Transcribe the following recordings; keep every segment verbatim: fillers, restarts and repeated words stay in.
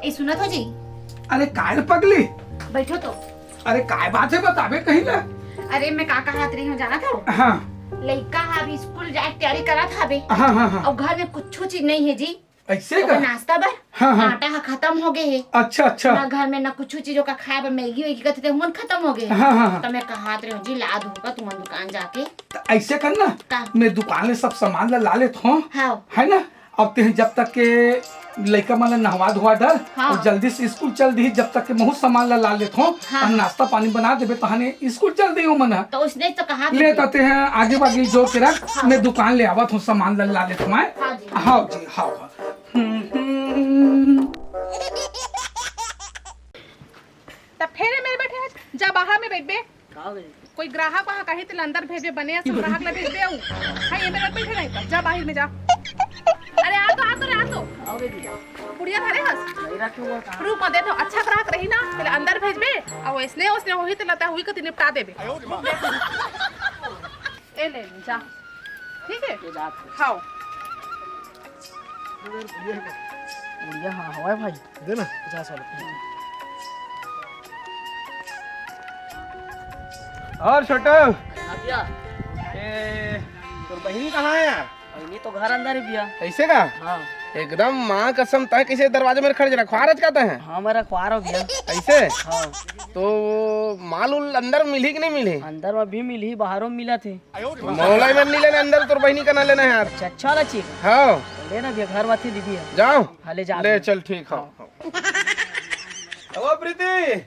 ए, सुनत हो जी? अरे काय रे पगली? बैठो तो। अरे काय बात हे, बताबे कहीं ना। अरे मैं का कहत रही हूँ, जानत हो? हाँ। लइका ह अभी स्कूल जाए के तैयारी करत हवे। हाँ, हाँ, हाँ। अउ घर में कुछू चीज नहीं है जी। ऐसे ओकर का? नाश्ता बर हाँ, हाँ। आटा ह खत्म हो गए हे। अच्छा, अच्छा। ना घर में ना कुछू चीज ओकर खाए बर, मैगी वैगी कथे ते हुन खत्म हो गए हे। हाँ, हाँ, हाँ। तो मैं कहत रही हूँ जी, ला दूंगा तुमन दुकान जाके। त ऐसे कर ना, का? मैं दुकान ले सब सामान ला, ला लेत हूँ। हाँ। है ना? अब तें जब तक के लइका मन ला नहवा धोवा डर हाँ। अउ जल्दी से स्कूल चल दी, जब तक के महू सामान ला, ला लेत हूँ हाँ। अउ नाश्ता पानी बना देबे, तहाने स्कूल चल दी मन ह। तो उसने तो कहा ले था। त तें आगी बागी जोर के रख, हाँ। मैं दुकान ले आवत हूँ, सामान ला, ला लेत हूँ मैं। हाँ जी। हाँ जी, हाँ, हाँ। हम्म, हम्म। त फेर ए मेर बैठे हस, जा बाहर में बैठबे। का हो गई? कोई ग्राहक वहाँ कही तेला अंदर भेजबे, बने असन ग्राहक ला भेजबे अउ। हाँ, ए मेर बैठे रही त, जा बाहर में जा। अरे आ तो, आ तो रे, आ तो। आओ बेटी, जाओ। पुड़िया धरे हस? नहीं रखे हुआ था। रुक, मैं देत हूँ, अच्छा ग्राहक रही ना, तेला अंदर भेजबे, अउ वैसने, वैसने होही तेला तैं हुई कती निपटा देबे। ए ले, ले, जा। ठीक है? ये जात है। हाँ। बढ़िया, हाँ, हवाए भाई। दे ना। पचास वाला। और छोटू? हाँ भैया। ए, तोर बहिनी कहाँ है यार? बहिनी तो घर अंदर ही भैया। ऐसे का? हाँ। एकदम माँ कसम, तैं कैसे दरवाजे में खड़े रखवार कहते हैं? हाँ, मैं रखवार हूँ भैया। ऐसे? हाँ। तो माल उल अंदर मिली कि नहीं मिली? अंदर में भी मिली, बाहरों मिला थे। मोला मन नहीं लेना अंदर, तोर बहिनी का ना लेना है यार। अच्छा, अच्छा वाला चीज। हाँ। ले ना भैया, घर वाथी दीदी है। जाओ। हाँ, ले जा ले भैया। चल, ठीक हो। हाँ। ओ प्रीति।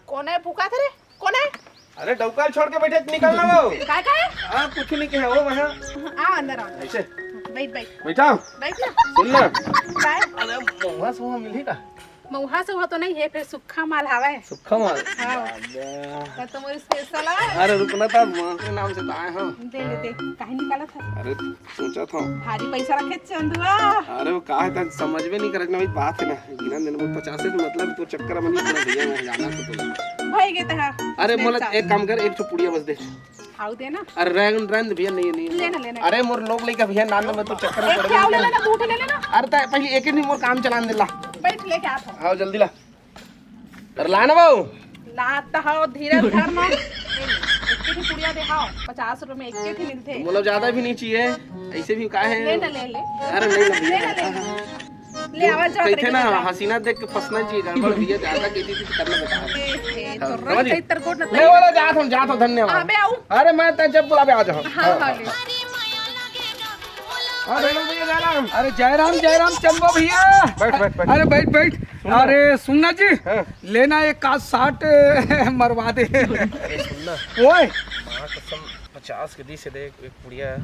कौन है भूखा थे रे? कौन है? अरे डौका छोड़ के बैठे, निकल ना वो। काय, काय? हाँ, कुछ नहीं कहे वो वहाँ। आ, अंदर आ। ऐसे? बैठ, बैठ। बैठा? बैठ ना। सुन ना। काय? अरे महुआ सुहा मिली का? महुआ सुहा तो नहीं है, फिर सुक्खा माल हवा है। सुक्खा माल? हाँ। दादा। तो तुम्हारी स्पेशल है। अरे रुकना था, माँ के नाम से तो आए हो। दे, दे, दे। काहे निकाला था? अरे सोचा था। भारी पैसा रखे चंदुआ। अरे वो का है, तन समझ में नहीं करत ना, वही बात है ना। गिना दिन में पचास से मतलब तो चक्कर में नहीं पड़ा भैया, मैं जाना तो तुम। भाई के तहा। अरे मोला एक काम कर, एक ठो पुड़िया बस दे। खाऊ दे ना। अरे रहन, रहन दे भैया, नहीं, नहीं। ले ना, ले ना। अरे मोर लोग लेके भैया, नान में तो चक्कर में एक पड़ क्या गया। ले लेना, दो ठो ले लेना। अरे ता पहले एक ही मोर काम चलान दे ला। बैठ लेके आ था। हाँ जल्दी ला। अरे ला ना बाबू। लात हव, धीरज धर ना। एक ही पुड़िया दे हव, पचास रुपए में एक ही मिलथे। मोला ज्यादा भी नहीं चाहिए, ऐसे भी का है? ले ना, ले ले। अरे नहीं ना ले भैया। ना, ले ना। ले आवाज जात कहिथे रही ना, है। हसीना देख के फंसना चाहिए, गड़बड़ भैया ज्यादा कहती थी तो करना बेकार। ए, ए, हाँ, तो समझ रही गए? तेरे को ना ले वाला जात हम, जात हम, धन्यवाद। अबे आऊ। अरे मैं तय जब बुलावे आ जाऊँ। हाँ, हाँ, ले। अरे भैया जयराम। अरे जयराम, जयराम चंदो भैया। बैठ, बैठ, बैठ। अरे बैठ, बैठ। सुन ना। अरे सुनना जी, हाँ। लेना एक का साठ मरवा दे। अरे सुन ना। ओए। माँ कसम पचास के दी से देख, एक पुड़िया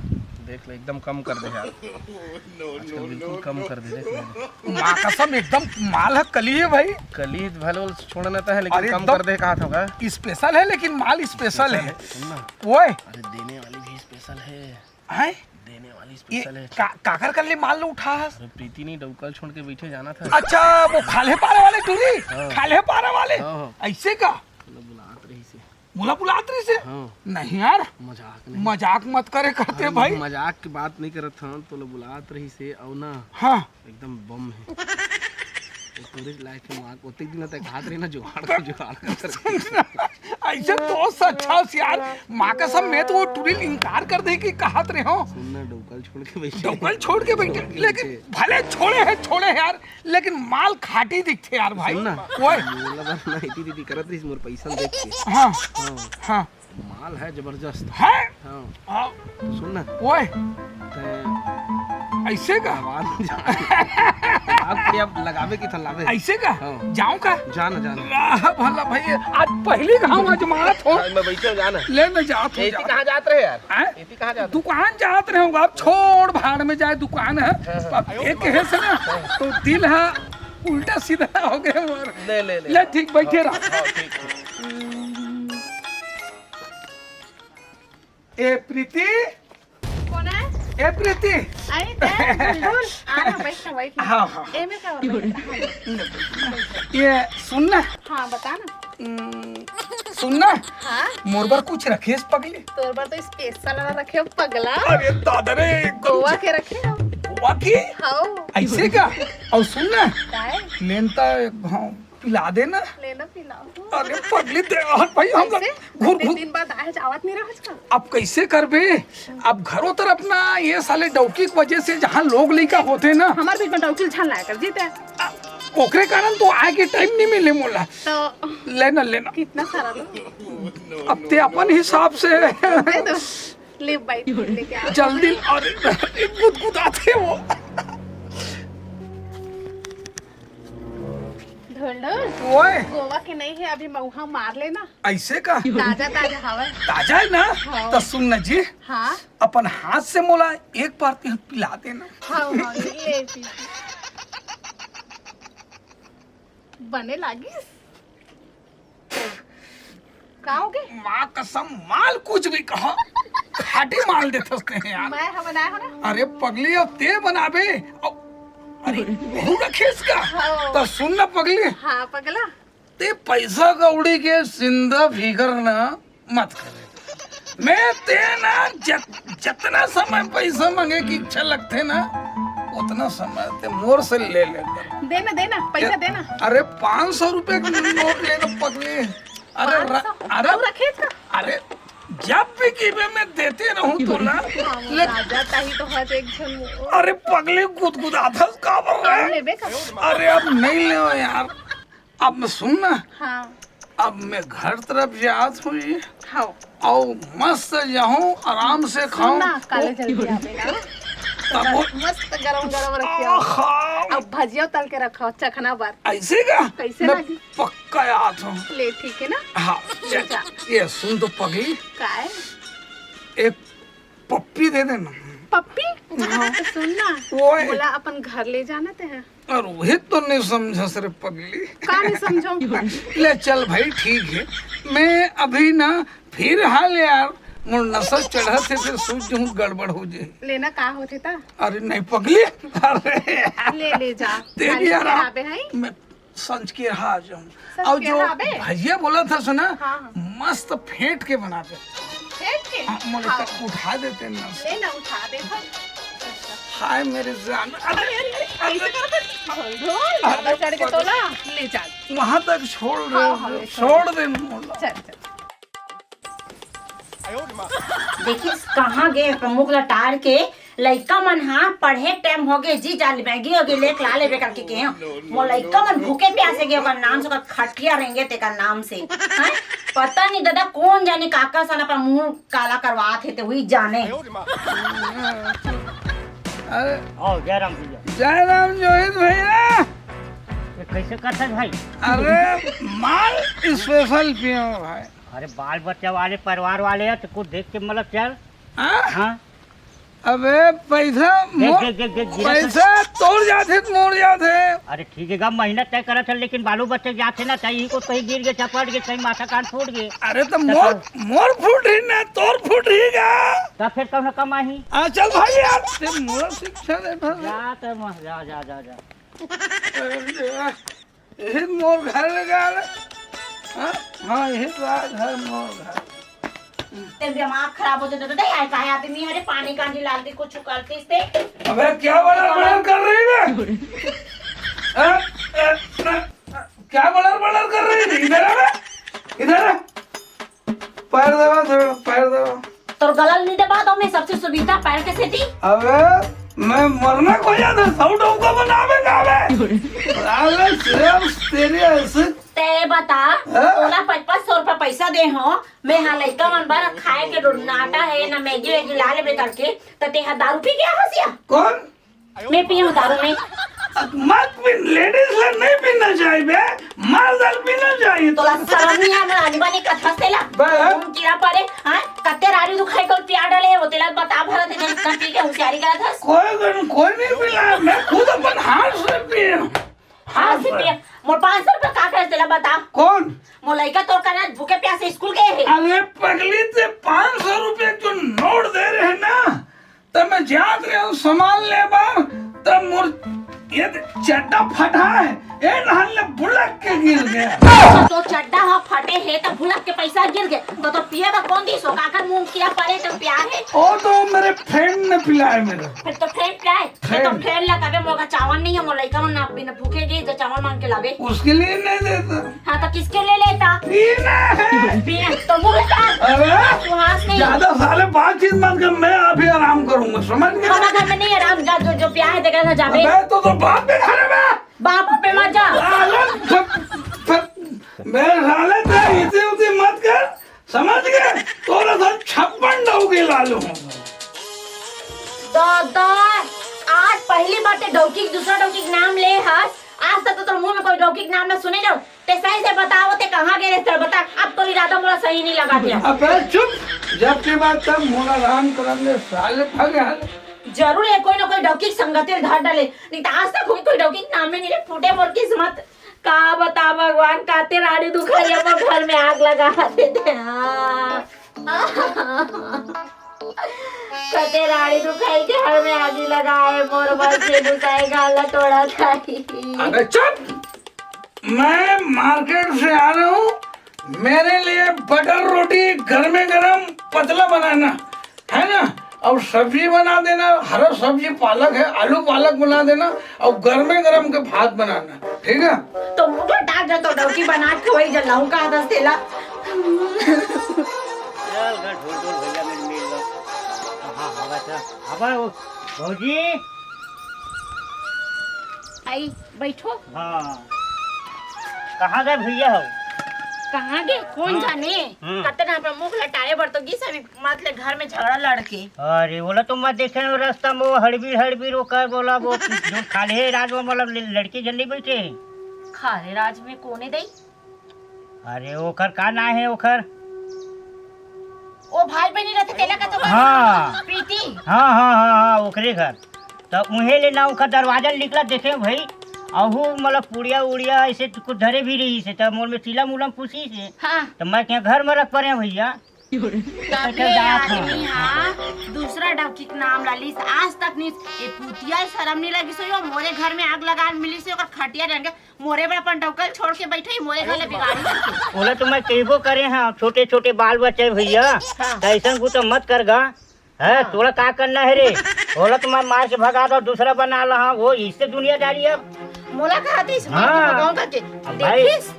देख ले, एकदम कम कर दे यार। आजकल बिल्कुल कम कर दे, देख ले। माँ कसम एकदम माल है, कली है भाई। कली भले छोड़ना तो है, लेकिन अरे कम एकदम कर दे कहा था। स्पेशल है, लेकिन माल स्पेशल है। सुन ना। ओए। अरे देने वाली भी स्पेशल है। हैं? देने वाली ये स्पेशल है। का, काकर कर ले माल उठा है? अरे प्रीति नहीं, डौकल छोड़ के बैठे जाना था। अच्छा, वो खाल्हे पारा वाले टूरी? हाँ। खाल्हे पारा वाले? हाँ, हाँ। ऐसे का? मतलब बुलात रही से। मोला बुलात रही से? हाँ। नहीं यार। मजाक नहीं। मजाक मत करे करते अरे भाई। मजाक की बात नहीं करत हूँ, तो लो बुलात रही से, अउ ना। हाँ। एकदम बम है। ये टूरिस्ट लाइफ में वहाँ ओतेक दिन तक हाथ रही ना, जुगाड़ कर, जुगाड़ कर। ऐसे दोस्त अच्छा हो यार, माँ कसम मैं तो वो टूरी इनकार कर दे कि कहत रहे हो। सुन ना, डौकल छोड़ के बैठे। डौकल छोड़ के बैठे, छोड़ के लेकिन बैठे। भले छोड़े है, छोड़े है यार, लेकिन माल खाटी दिखथे यार भाई। सुन ना, ओए। मोला बर ना इति दीदी करत रहिस मोर पैसा देख के। हाँ। हाँ। हाँ। माल है जबरदस्त। है? हाँ। हाँ। सुन ना। ओए। तैं ऐसे का? आवाज जा। आप के अब लगावे की थलावे। ऐसे का? हाँ। जाऊं का? जाना, जाना। वाह, भला भाई, आज पहली घाव आजमात हो। हाँ, मैं बैठे हूँ, जाना। ले, मैं जात हूँ, एती जात। कहाँ जात रहे यार? हैं? एती कहाँ जात रहे? दुकान जात रहे होगा, अब छोड़, भाड़ में जाए, दुकान है। हाँ, हाँ। अब एक है से ना, तो दिल है उल्टा सीधा हो गया मोर। ले, ले, ले। ले, ठीक, बैठे हाँ, रहो। हाँ, ठीक, ठीक। ए प्रीति। कौन है? ए प्रीति। आई ते, दुलदुल। आ ना, बैठ ना, बैठ ना। हाँ, हाँ। ए में का हो रहा है? ये सुन ना। हाँ, बता ना। हम्म, सुन ना। हाँ? मोर बर कुछ रखेस पगली? तोर बर तो स्पेशल वाला रखे हो पगला। अरे दादा रे, गोवा के रखे हो। पक्की? हाँ। ऐसे का? अउ सुन ना, काय? लेन त एक घांव पिला दे ना। लेना पिलाओ। अरे पगली, दे, हट भाई, हम लोग कैसे? घुर, इतने घुर। दिन बाद आए, आवत नहीं रहा आजकल। अब कैसे करबे? अब घरों तरफ ना, ये साले डौकी के वजह से जहाँ लोग लइका होते ना, हमारे बीच में डौकी झन लाया कर जीते। ओकरे कारण तो आए के टाइम नहीं मिले मोला। तो लेना, लेना। कितना सारा दो? अब ते अपन हिसाब से दे दो। ले भाई, लेके आ। जल्दी, अरे, गुदगुदाथे वो। ढोल ढोल। ओए। गोवा के नहीं है, अभी मऊहा मार लेना। ऐसे का? ताजा ताजा हवा। ताजा है ना? हाँ। तो सुन ना जी। हाँ। अपन हाथ से मोला एक बार ते पिला देना। हाँ, हाँ, ले पी। बने लागिस? का होगे? माँ कसम, माल कुछ भी कहा, खाटी माल देथस ते यार। मैं ह बनाए हो ना। अरे पगली, अब ते बनाबे। अब, अरे, बहू रखेस का? हाँ। तो सुन ना पगली। हाँ, पगला। ते पैसा कौड़ी के सिंदा फिकर ना मत करे। मैं ते ना जत-, जतना समय पैसा मांगे की इच्छा लगथे ना, उतना समय ते मोर से ले ले। देना, देना, पैसा देना। अरे, पाँच सौ रुपए के नोट लेना पगली। अरे, पाँच सौ? अरे, अउ रखे था? अरे, जब भी कीबे मैं देते रहूं तो ना। हाँ, वो ले- राजा ताही तो हर एक झन। अरे पगली, गुदगुदाथस काबर रे? लेबे का? अरे, अब नहीं ले यार। अब मैं सुन ना। हाँ। अब मैं घर तरफ जात हूँ। हाँ। अउ मस्त जाहूँ, आराम से खाऊं। सुन ना, काले जल्दी आबे ना। तब वो मस्त गरम गरम रखियो। आहा। अब भजिया तल के रखो, चखना बार। ऐसे का? कैसे मैं लागी? पक्का आत हूँ। ले, ठीक है ना? हाँ, ले चल। जा। ये सुन तो पगली। काय? एक पप्पी दे देना। पप्पी? हाँ। तो सुन ना, ओए। बोला अपन घर ले जाना ते है। अरे वही तो नहीं समझस रे पगली। का नहीं समझो? ले चल भाई, ठीक है, मैं अभी ना फिर हाल यार, मोर नशा चढ़त हे, फिर सूझ जहूँ गड़बड़ हो जाए। लेना का होथे ता? अरे नहीं पगली, अरे ले, ले जा। तेरी खाली यार, चढ़ाबे है? मैं संझ के रहा जाऊं। संझ अउ के जो रहा बे? भजिया बोला था सुना, हाँ, हाँ। मस्त फेंट के बना दे। फेंट के? हाँ, मोले हाँ। तक उठा देते ना। ले ना, उठा दे हम। हाय मेरी जान। अरे, अरे, अरे, अरे, ऐसे करते? ढोल, ढोल, अरे, ज्यादा चढ़ के तो ना, ले जा। वहां तक छोड़ रहे हाँ, हो, हाँ, ले छोड़। छोड़ दे मोला। चल, चल। देखिस कहाँ गे अपन मुख ला टार के, लइका मन हा पढ़े टाइम होगे जी, जा ले मैगी होगे लेके ला लेबे करके के हो। मोर लइका मन भूखे प्यासे गे, ओकर नाम से ओकर खटिया रेंगे तेकर नाम से। हैं? पता नहीं दादा कौन जाने काकर सन अपन मुंह काला करवात हे ते हुई जाने। अरे आओ जयराम भैया। जयराम जोहित भैया। ये कैसे करते भाई? अरे माल स्पेशल पियो भाई। अरे बाल बच्चा वाले परिवार वाले है तो कुछ देख के मतलब चल। हाँ? हाँ? अबे पैसा देख, मो-, देख, देख, देख, गिरा पैसा तोड़ जाथे त मोड़ जाथे। अरे ठीक है, गा महीना तय करत है, लेकिन बालू बच्चे जाथे ना, चाहे इही को कहीं गिर गए, चपट गए, कहीं माथा कान फूट गए। अरे तो तब मोर, तो मोर फूट ही ना, तोर फूट ही गा। तब फिर कौन कमाही? हाँ, चल भाई यार, ते मोर शिक्षा देता है। जा, तब जा, जा, जा, जा। अरे, यही मोर घर लगा ले। हाँ? हाँ, यही तो आज घर मोर घर। तेरे दिमाग खराब हो जाता तो यार, काहे आदमी अरे पानी कांजी लालती कुछ करतीस ते। अबे क्या बड़र बड़र कर रही है? हाँ? अ, अ, क्या बड़र बड़र कर रही है? इधर आ बे। इधर आ। पैर दबा, थोड़ा पैर दबा। तोर गला ल नहीं दबा दो मैं सबसे सुविधा पैर के सेती। अबे मैं मरना को जाता, सौ डौका बनावे का बे। अरे सिर्फ तेरी ऐसे ते बता, हाँ? ओला पचपन सौ रुपया पैसा दे हो, मैं हा लइका मन बर खाए के डो-, नाटा है ना, मैगी वैगी ला लेबे करके, त ते हा दारू पी गया हसिया? कौन? मैं पी हूँ दारू में। मत पी, लेडीज ला नहीं पीना चाहिए बे, माल दारू पीना चाहिए। तोला शरम नहीं आना, आनी बानी कथा से ला। बे। तुम कीड़ा पड़े, हाँ? कत्ते रारी दुखाई को प्यार डाले है, वो तेला बता भरत है, जितना पी के होशियारी करत हस। कोई, कोई नहीं पिला, मैं खुद अपन हाथ से पिए हूँ। हाँ, से पिया। मोर पाँच सौ रुपया का करे तेला बता। कौन? मोर लइका तोर करा भूखे प्यासे स्कूल गए है। अरे पगली, ते पाँच सौ रुपया जो नोट दे रहे हैं ना, तब मैं जात रहे हूँ सामान ले बार, तब मोर ये चड्डा फटा है, ए नहल ले बुलक के गिर गया। तो चड्डा ह फटे हे त भुलक के पैसा गिर गे, तो तो पिए बर कौन दिस हो? काकर मुंह किया परे तो प्यार है। ओ तो मेरे फ्रेंड ने पिलाया मेरे। फिर तो फ्रेंड प्यार है, तो फ्रेंड। फ्रेंड ला कबे मोगा चावल नहीं है, मोर लइका मन ना बिना भूखे गए जो चावल मांग के लावे। उसके लिए नहीं देता। हाँ, तो किसके लिए लेता? पीना है। पीना तो मुंह का। अरे, सुहास नहीं। ज्यादा साले बातचीत मत कर, मैं अभी आराम करूंगा, समझ गया? हमारे घर में नहीं आराम, जा, जो, जो प्यार है, देखा ना जावे। अबे, तो, तो बाप भी घर में। बाप पे मत जा। साले, फिर, फिर, मैं साले, तेरे इतनी उतनी मत कर, समझ गए? तोरा साथ छप्पन डौकी लालू हूँ। दादा, आज पहली बार ते डौकी, दूसरा डौकी के नाम ले हस। आज तक तो तोर मुंह में कोई डौकी के नाम ना सुने जाओ। ते सही से बताओ, ते कहाँ गए रे? चल बता, अब तो इरादा मोला सही नहीं लगा दिया। अबे चुप, जब के बाद तब मोला राम करन दे, साले भागे हाले। जरूर ये कोई ना कोई डौकी संगते धर डाले, नहीं तो आज तक कोई, कोई डौकी के नाम में नहीं ले फूटे मोर किस्मत। का बता भगवान, काते रानी दुखाई हमर घर में आग लगा देते। हाँ। कते रानी दुखाई घर में आगी लगाए, मोर बस के गुसाए गाला तोड़ा थाई। अबे चुप, मैं मार्केट से आ रहा हूँ, मेरे लिए बटर रोटी गर्मे गर्म पतला बनाना, है ना? और सब्जी बना देना, हरा सब्जी पालक है, आलू पालक बना देना, और गर्मे गर्म के भात बनाना, ठीक है? तो मुंह फटा जा, तो डौकी बना के वही जलाऊं का दस तेला। चल घर ढोल ढोल भैया मेरे मिल लो। हाँ, हाँ, बस, हाँ, बस, वो, भौजी। आई, बैठो। हाँ। कहाँ गए भैया हो? कहाँ गए? कौन हाँ। जाने? हम्म। कते ना पे मुख लटाए बर तो गिस अभी मत ले घर में झगड़ा लड़के। अरे, बोला तो मत देखे हो रास्ता में वो हड़बीर हड़बीर वो कर बोला वो जो खाले राज में मतलब ले-, लड़की जल्दी बैठे। खाले राज में कोने दई? अरे, ओकर का नाम है ओकर? ओ भाई बहनी रहते तेला का तो हाँ। प्रीति। हाँ, हाँ, हाँ, हाँ, ओकरे घर। त उहे ले ना ओकर दरवाजा निकला देखे भाई, अहू मतलब पुड़िया उड़िया ऐसे कुछ धरे भी रही से, त मोर में चिलम उलम पूछी से। हाँ। त मैं क्या घर में रख परे भैया। तबे चल जात आदमी हूँ। हाँ, दूसरा डौकी के नाम ला लिस, आज तक नहीं, ए पुतिया शर्म नहीं लगी सो, मोरे घर में आग लगा मिली से, ओकर खटिया रंगे, मोरे बर अपन डौकल छोड़ के बैठे, मोरे घर ले बिगाड़ी करके। ओला तो मैं कहबो करे हाँ, छोटे छोटे बाल बच्चे भैया, हाँ। त ऐसन गुस्सा मत कर गा। है, हाँ। तोला का करना है रे? ओला तो मैं मार के भगा दो, दूसरा बना ला, हाँ, वो इससे दुनियादारी अब। मोला कहा थी, इसमें हाँ। भगाऊं करके। अब भाई, देखिस?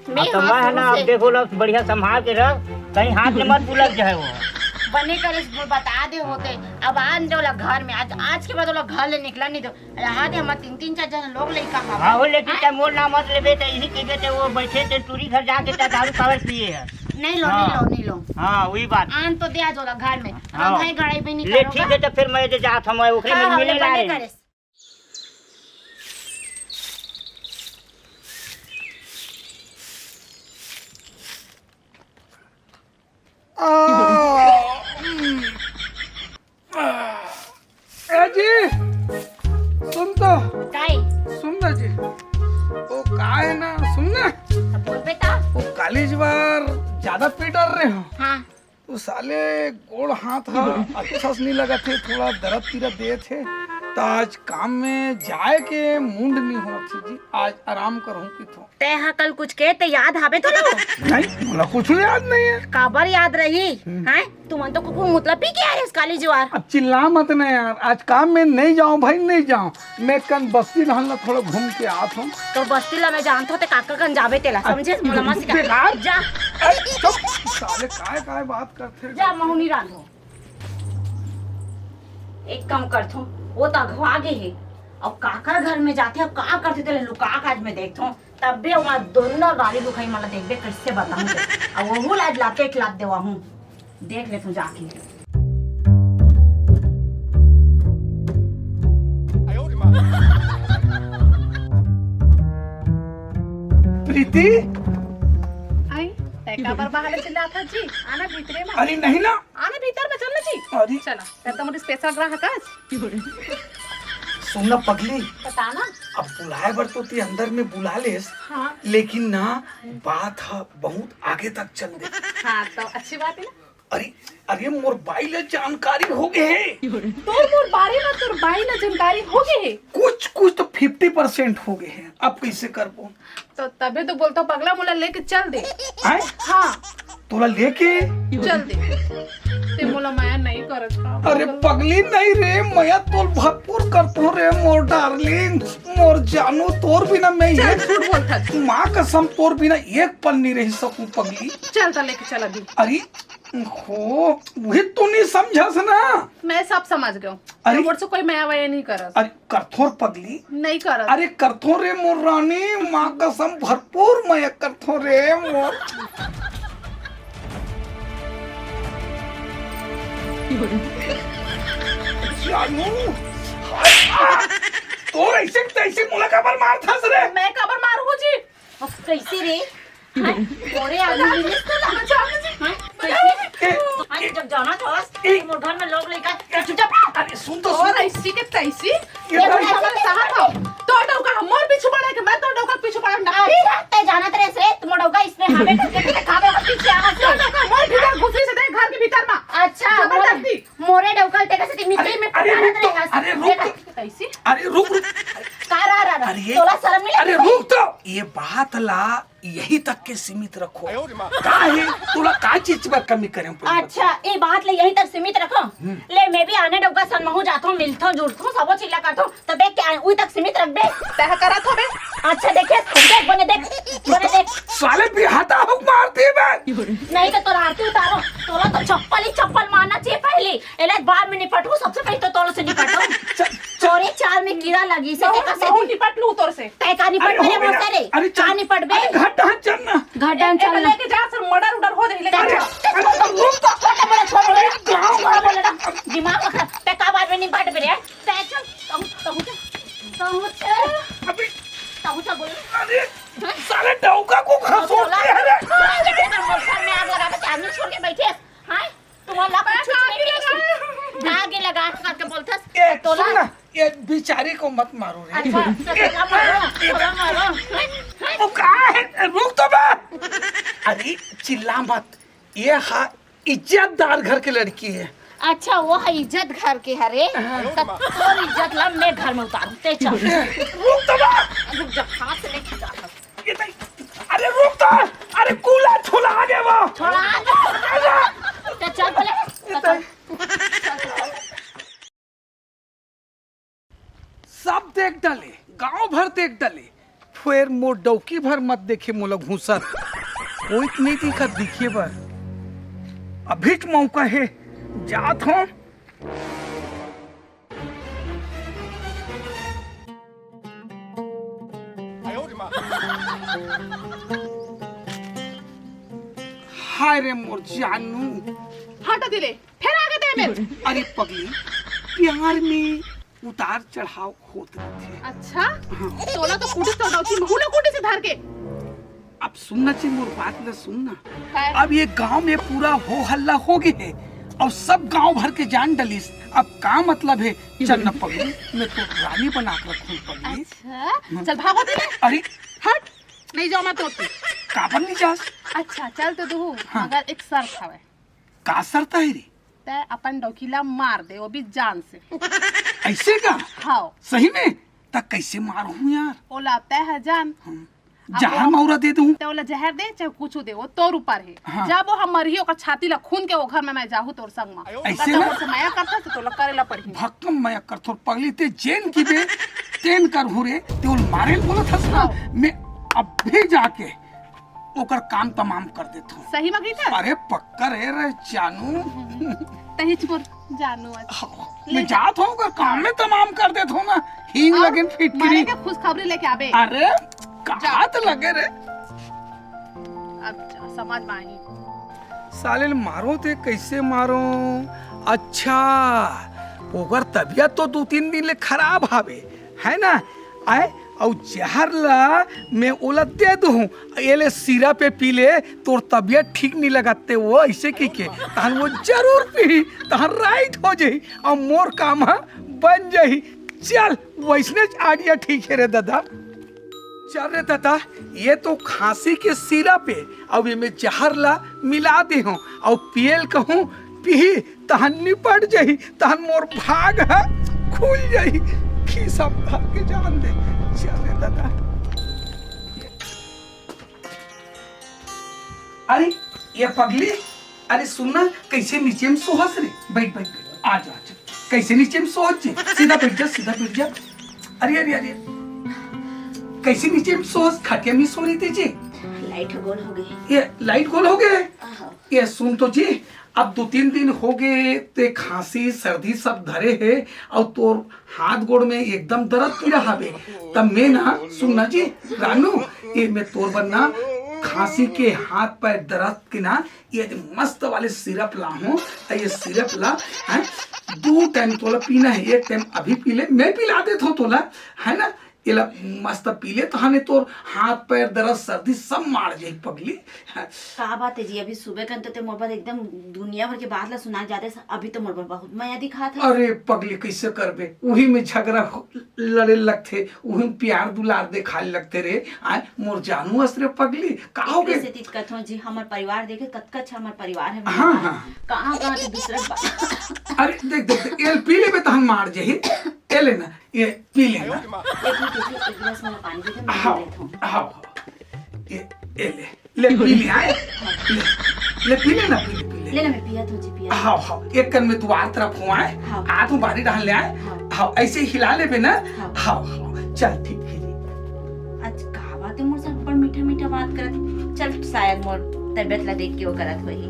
मैं अब तो हाँ मैं है ना, शुरू अब से। देखो ला, बढ़िया संभाल के रख, कहीं हाथ में मत बुलक जाए वो। बने करे, वो बता दे होते। अब आन दे ओला घर में, आज, आज के बाद ओला घर ले निकला नहीं दो। रहा दे, हमर तीन, तीन, चार जन लोग लइका हवय। हाँ, हो, लेकिन हैं? तै मोर नाम मत लेबे, तै इही कहिबे, तै वो बैठे, तै टूरी घर जाके तै दारू पावर पिए है। नहीं लो, हाँ। नहीं लो, नहीं लो। हाँ, वही बात। आन तो दे आज ओला घर में। हाँ। हम भाई गड़ाई भी नहीं ले, करो ठीक का? है, तो फिर मैं जे जात हम, ओकरे हाँ, में हाँ, मिले ले ला बने रहे। करे। आ, हम्म। ए जी, सुन तो। काय? सुन ना जी, वो का है ना, सुन ना। अब बोल बेटा। वो काली जवार ज्यादा पी डर रहे हो। हाँ। वो साले गोड़ हाथ हा अच्छा से नहीं लगा थे, थोड़ा दर्द तीरत दे थे। तो आज काम में जाए के मूड नहीं हो थे जी, आज आराम करहूँ कि थो। तै हा कल कुछ के ते याद हावे तो लो। नहीं, मोला कुछ याद नहीं है। काबर याद रही? हम्म। हैं? तुमन तो कुकुर मुतला पी के आ रहे काली जुआर। अब चिल्ला मत ना यार, आज काम में नहीं जाऊं भाई, नहीं जाऊं। मैं कन बस्ती रहन ला थोड़ा घूम के आत हूँ। तो बस्ती ला मैं जानत हूँ, ते काकर कन जाबे तेला, समझे? मोला मत सिखा। बेकार। जा। अरे, चुप, साले काय काय बात करते हैं। जा, महूनी रांधो। एक काम करथो, वो तो अघवा गे हे। अब काकर घर में जाथे, अब का करथे, तेला लुका के आज मैं देखथो। तब भी वहाँ दोनों गाली दुखाई मला देखबे, कैसे बताऊँ। अब वहू ला आज लाते एक लात देवा हूँ, देख ले तू जाके। प्रीति, आई, तै काबर बाहर ले चिल्लात हस जी? आना भीतरे में। अरे नहीं ना। आना भीतर में, चल ना जी। अरे। चला, तै तो मोर special ग्राहक हस। सुन ना पगली, बता ना। अब बुलाए बर तो ती अंदर में बुला लेस, हाँ। लेकिन ना बात ह बहुत आगे तक चल दे। हाँ, तो अच्छी बात है ना। अरे, अरे मोर बाई ले जानकारी हो गए हे। तोर मोर बारे में तोर ताई ला जानकारी हो गे हे। कुछ कुछ तो फिफ्टी परसेंट हो गे हे, अब कइसे करबो? तो तभे तो बोलथों पगला, मोला लेके चल दे। आय? हाँ। तोला लेके? चल दे। ते मोला मया नहीं करत का? अरे पगली नहीं रे, मया तोल भरपूर करथों रे मोर डार्लिंग, मोर जानू, तोर बिना मैं चल, ये झूठ बोलथस। माँ कसम तोर बिना एक पल नहीं रह सकूं पगली। चल त लेके चल अभी। अरे हो, वही तू नहीं समझस ना। मैं सब समझ गया हूँ। अरे? मोर से कोई मया वया नहीं करस। अरे करथों रे पगली। नहीं करस। अरे करथों रे मोर रानी, माँ कसम भरपूर मया करथों रे मोर। जानू, हाय, आ, तोर ऐसे तैसे मोला काबर मारथस रे? मैं काबर मारू जी? अब कैसे रे? हैं? तोरे आगे मिलिस तो ना। हाँ? कैसे? ए, आज जब जाना था, ए, मोर घर में लोग लेकर चुपचाप। अरे सुन तो, सुन। और ऐसी के तैसी? ये ये भाई, हमारे साथ हो। तो डौका मोर पीछू पड़ा कि मैं तो डौका पीछू पड़ा ना। अच्छा, ते जानत रहे से, तुम डौका इसमें हमें करके खावे के पीछे आ से। तो डौका मोर भीतर घुसी से देख घर के भीतर में। अच्छा, जबरदस्ती। मोरे डौका ते कैसे मिट्टी में अरे, अरे, रुक तो, अरे, रुक तो। कैसी? अरे, रुक, रुक। का रा, रा, रा? अरे, तोला शर्म नहीं अरे, लगता? रुक तो। ये बात ला यही तक के सीमित रखो। आयो रे माँ। का हे? तोला का चीज बर कमी करे हम पूरी अच्छा, ये बात ले यहीं तक सीमित रखो। हम्म। ले, मैं भी आने डौका सन महू जाथों, मिलथों, जुड़थों, सबो चिल्ला करथों, तो देख के आए, उही तक सीमित रख बे। तह करत हो बे। अच्छा, देखे, देख, बने देख, बने देख। साले बिहाता हो मारती बे। नहीं तो तोर आरती उतारो, तोला तो चप्पल ही चप्पल मारना चाहिए पहले। एला बाद में निपटू, सबसे पहले तो तोर से निपटू। च-, च-, तोरे चाल में कीड़ा लगी से, महू, देखा से महू भी। निपट लू तोर से। तै का निपट अरे, मेरे हो गया। मुँह से रे? अरे, चल। का निपट बे? अरे, घाट हाँ चल ना। घाट हाँ ए, चल ना। लेके जा, सब मर्डर उडर हो जाए, लेके अरे, जा। अरे, रुक तो। छोटा बड़ा छोड़ दे। अरे, गाँव छोटा बड़ा ना। दिमाग खराब। तै का बाद में निपट बे रे? तै चल, कहूँ, कहूँ चल। कहूँ चल। अभी। कहूँ चल बोल। अरे, हाँ? साले डौका को घसोट तोला, के, अरे। तोला के तेरे मोटर में आग लगा के आदमी छोड़ के बैठे। हाँ? तुम्हारा कुछ नहीं किया। आगे लगा करके बोलथस, ए, तोला। सुन ना, ये बेचारी को मत मारो रे। अच्छा, तो तोला मारो, तोला मारो। वो का है? रुक तो बे। अरे, चिल्ला मत। ये हा इज्जतदार घर की लड़की है। अच्छा, वो है इज्जत घर की, हरे? हाँ। तो तोर इज्जत ला मैं घर में उतारूं, ते चल। रुक तो बे। रुक जा, हाथ से नहीं खींचा था। ये नहीं, अरे रुक तो, अरे कूला छोला आ गया वो। छोला आ गया। अरे। तो चल पहले, तो चल। सब देख डाले, गांव भर देख डाले, फेर मोर डौकी भर मत देखे मोला घूसत। कोई तो नहीं दिखत दिखे बर। अभी च मौका है, जात हों। हाय रे मोर जानू। हट दिले, फेर आगे ते मेर। अरे पगली, प्यार में उतार चढ़ाव होत रहिथे। अच्छा? हाँ। तोला तो कुटिस तो डौकी, महू ला कुटिस धर के। अब सुनना चाहिए मोर बात ला, सुन ना। काय? अब ये गांव में पूरा हो हल्ला हो गए है और सब गांव भर के जान डलिस। अब का मतलब है? चल न पगली, मैं तो रानी बना के रखूं पगली। अच्छा, हाँ। चल भागो दे। अरे हट, नहीं जाओ मैं तो। काबर नहीं जास? अच्छा, चल तो दू, हाँ। मगर एक शर्त हवे। का शर्त है रे? तै अपन डौकी ला मार दे, वो भी जान से। ऐसे का? हाँ। सही में? त कैसे मारहूं यार? ओला तै ह जान। हम्म। अब जहर वो मौरा दे दूं? तै ओला जहर दे, चाहे कुछ दे, वो तोर ऊपर है। हाँ। जब वो हम मरही, ओकर छाती ला खून के, वो घर में मैं जाहूं तोर संग में। ऐसे ना? मोर से मया करता से तोला करे ला पड़ही। भक्कम मया करथों पगली, ते जेन की बे, तेन करहूं रे, ते ओला मारे बोला था ना। हाँ। मैं अब भी जाके ओकर काम तमाम कर देथों। सही में कहिथस? अरे पक्का रे, रे जानू। तहीच मोर जानू आज। हाँ, ले मैं जा। जात हों, ओकर काम में तमाम कर देथों ना। हींग और लगन फिटकिरी। मारे के खुशखबरी लेके आबे। अरे, कहाँ जा। तो लगे रे? अब जा, समझ में आही। साले ल मारो ते कैसे मारो? अच्छा, ओकर तबीयत तो दू तीन दिन ले खराब हावे, है ना? आय, अउ जहर ला मैं ओला दे दूं, ये ले सिरा पे पी ले, तोर तबीयत ठीक नहीं लगत ते वो ऐसे की के, तहन वो जरूर पी, तहन राइट हो जाही, अउ मोर काम ह बन जाही। चल, वैसने आइडिया ठीक है रे दादा। चल रे दादा, ये तो खांसी के सिरा पे, अब ये में जहर ला मिला दे हूँ, अउ पियल कहूँ, पी, तहन निपट जाही, तहन मोर भाग ह खुल जाई। खीसा में धर के जान दे। चल रे दादा। अरे ये पगली, अरे सुन ना, कैसे नीचे में सोहस रे? बैठ बैठ बैठ, आ जा आ जा। कैसे नीचे में सोहस जी? सीधा बैठ जा, सीधा बैठ जा। अरे अरे अरे, कैसे नीचे में सोहस? खटिया में सो रही थी जी। लाइट गोल हो गई। ये लाइट गोल हो गए? आहो। ये सुन तो जी, अब दो तीन दिन हो गए ते खांसी सर्दी सब धरे है, और तोर हाथ गोड़ में एकदम दर्द पीड़ा हवे। तब मैं ना, सुन ना जी रानू, ये मैं तोर बर ना खांसी के हाथ पैर दर्द के ना, ये मस्त वाले सिरप ला हूँ। ये सिरप ला, हैं, दो टाइम तोला पीना है। एक टाइम अभी पी ले, मैं पिला देत हूँ तोला, है ना? एला मस्त पी ले, तहाने तोर हाथ पैर दर्द सर्दी सब मार जाई पगली। का बात है जी, अभी सुबह कन तो ते मोर बर एकदम दुनिया भर के बात ला सुना जाते, अभी तो मोर बर बहुत मया दिखात है। अरे पगली, कैसे करबे, उही में झगड़ा हो-, लड़े लगथे, उही में प्यार दुलार देखाए लगथे रे। आय मोर जानू अस रे पगली, का हो एकरे गए? से तितकत हो जी, हमर परिवार देखे कतका अच्छा हमर परिवार है। हाँ, हाँ। कहाँ कहाँ तो दूसरा बा- अरे देख देख देख, एल पी लेबे तहन मार जाही। ए लेना, ये पी लेना। एक मिनट, एक मिनट, एक गिलास वाला पानी दे दे, मैं पी हाव, लेता हूँ। हाव, हाव। ये, ये ले, ले पी ले, आए। ले, ले पी ले ना, पी ले, पी ले। ले ना, मैं पिया तो जी, पिया। हाव, हाव। एक कन में दुआर तरफ हूँ, आए। हाव। आ तू बारी डाल ले, आए। हाव। हाव, ऐसे हिला लेबे ना। हाव। हाव, हाव। चल, ठीक है जी। आज का बात है, मोर से बड़ मीठा मीठा बात करत। चल, शायद मोर तबीयत ला देख के वो करत होही।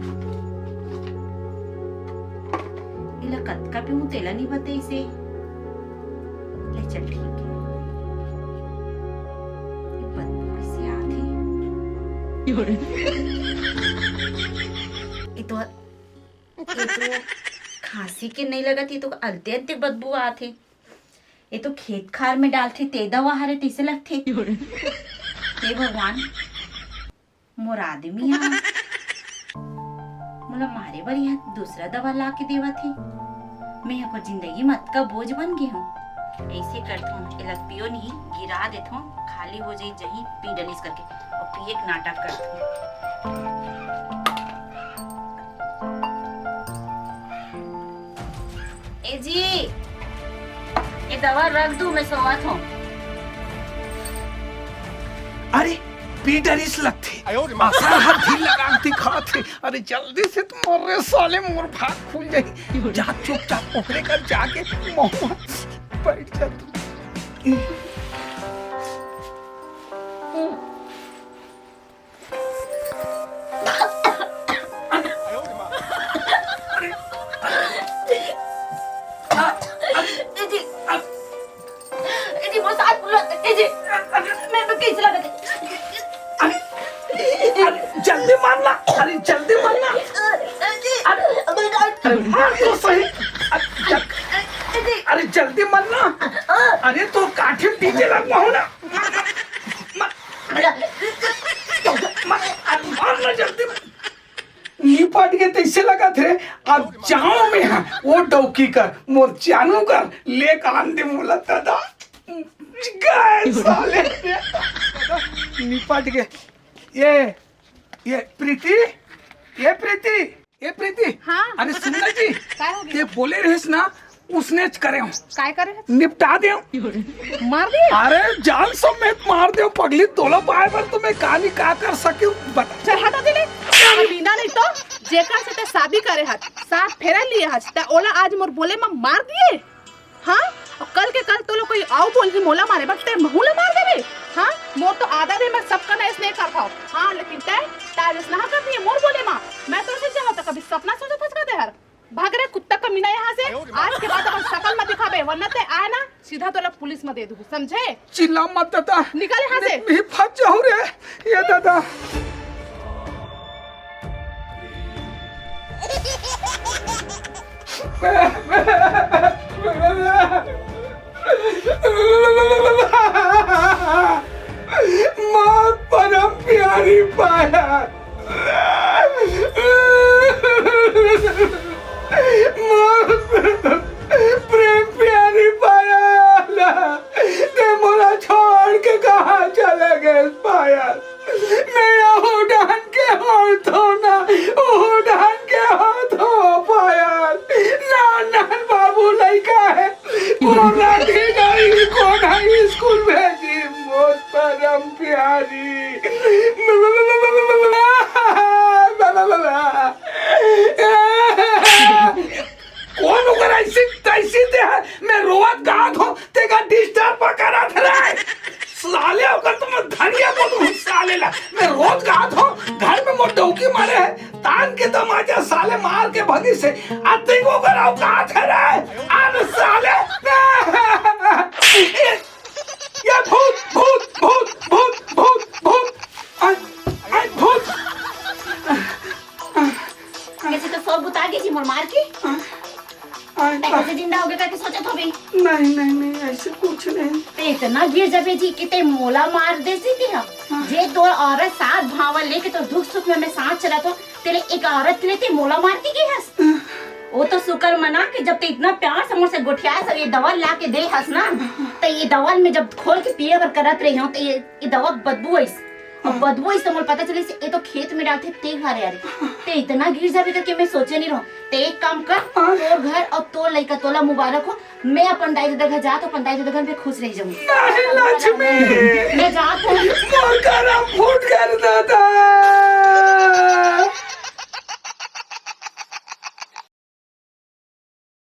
इला कतका पीऊँ, तेला नहीं बते इसे। ले चल, ठीक है। ये बदबू किसे आत हे? ये तो, ये तो खांसी के नहीं लगत, ये तो अलते अलते बदबू आत हे। ये तो खेत खार में डालथे, ते दवा हरे, तैसे लगथे। हे भगवान, मोर आदमी ह मोला मारे बर इहाँ दूसरा दवा ला के देवत हे। मैं ह ओकर जिंदगी म अतका बोझ बन गे हूँ। ऐसे करथों, एला पियो नहीं, गिरा देथों, खाली हो जाई, जहीं पी डलिस करके, और पिए के नाटक करथों। ए जी, ये दवा रख दू, मैं सोवत हूँ। अरे, पी डरिस लगथे। आयो रे माँ। असर ह ढील लगाम दिखात हे। अरे, जल्दी से तुम, अरे साले, मोर भाग खुल जाही। जा चुपचाप ओकरे घर जाके महुआ बैठ जा तू। ए जी, ए जी, मोर साथ बोलो, ए जी, मैं, मैं कैसे लगा दे? अरे, अरे, जल्दी मार ना, अरे, जल्दी मार ना। ए जी, अरे, अरे, मार तो सही। अरे, जल-, ए जी। अरे, जल्दी मार ना। अरे, तो काठी पीछे लगवा हो ना। मार, मार, मार, अरे, मार ना जल्दी। निपट के तैसे लगत हे, अब जाओ मैं हा, वो डौकी कर, मोर जानू कर, ले कान दे मोला दादा। गए साले। निपट के। ये, ये प्रीति, ये प्रीति, ये प्रीति। हाँ। अरे सुन ना जी, काय हो गया? ते बोले रहिस ना, उसने च करे हूँ। काय करे हस? निपटा दे हूँ। मार दे? अरे जान समेत मार दे हूँ पगली, तोला पाए बर तो मैं का नहीं का कर सके हूँ, बता। चल हटा दे ले। अमीना नहीं तो जेकर से ते शादी करे हस, सात फेरा लिए हस, ते ओला आज मोर बोले में मार दिए। हाँ? और कल के कल तोला कोई आऊ बोलही मोला मारे बर, ते महू ला मार देबे। हाँ? मोर तो आदत हे, मैं सबका नैस नहीं कर पाऊँ। हाँ, लेकिन ते ताजस ना कर दिए मोर बोले में। मैं तो ऐसे चाहत कभी सपना सोचत हस का ते हर। भाग रे कुत्ता कमीना यहाँ से। आज के बाद अपन शकल मत दिखाबे, वरना ते आए ना, सीधा तोला पुलिस में दे दूँ, समझे? चिल्ला मत दादा। निकल यहाँ से। मैं, मैं फंस जाऊँ रे, ये दादा। माँ परम प्यारी पायल। माँ प्रेम प्यारी पायल, ते मोला छोड़ के कहाँ चले गए पायल? मैं यहू डान के होत हो ना, ओहू डान के होत हो पायल। नान नान बाबू लइका हे, लाठी गाड़ी कोन ह स्कूल भेजी मोर परम प्यारी। कोन ओकर ऐसी तैसी दे हे? मैं रोवत गात हों, तेका डिस्टर्ब करत रहे। साले ओकर तो मैं धनिया को दूं साले ला। मैं रोज गात हों, घर में मोर डौकी मारे हे, तान के दमाजा साले मार के भगी से। आ तेको ओकर औकात हे रे। अरे साले। ये, ये भूत, भूत, भूत, भूत, भूत, भूत। आ, आ, भूत। कैसे तो सब बुता गे जी मोर मार के। आ, आ, तैं कैसे जिंदा होगे करके सोचत होबे? नहीं, नहीं, नहीं, ऐसे कुछ नहीं। ते इतना गिर जाबे जी कि ते मोला मार देसी तेहा। हाँ। जे तोर औरत साथ भाव लेके तोर दुख सुख में मैं साथ चलत हों, तेरे एक औरत के लिए ते मोला मार के गे हस। हाँ। वो तो शुक्र मना कि जब ते इतना प्यार से मोर से गोठियाए हस, ये दवा ला के दे हस ना, हाँ। तो ये दवा में जब खोल के पिए बर करत रही हों, तो ये, ये दवा बदबू आइस। अब बदबू इस तो मोला पता चलिस, ये तो खेत में डालथे, ते हरे हरे। ते इतना गिर जाबे करके मैं सोचे नहीं रहों। ते एक काम कर, हाँ। तोर घर और तोर लइका तोला मुबारक हो। मैं अपन दाई ददा घर जात हों, अपन दाई ददा घर में खुश रह जाऊं। नहीं लक्ष्मी, मैं जात हों। मोर करम फूट गे रे।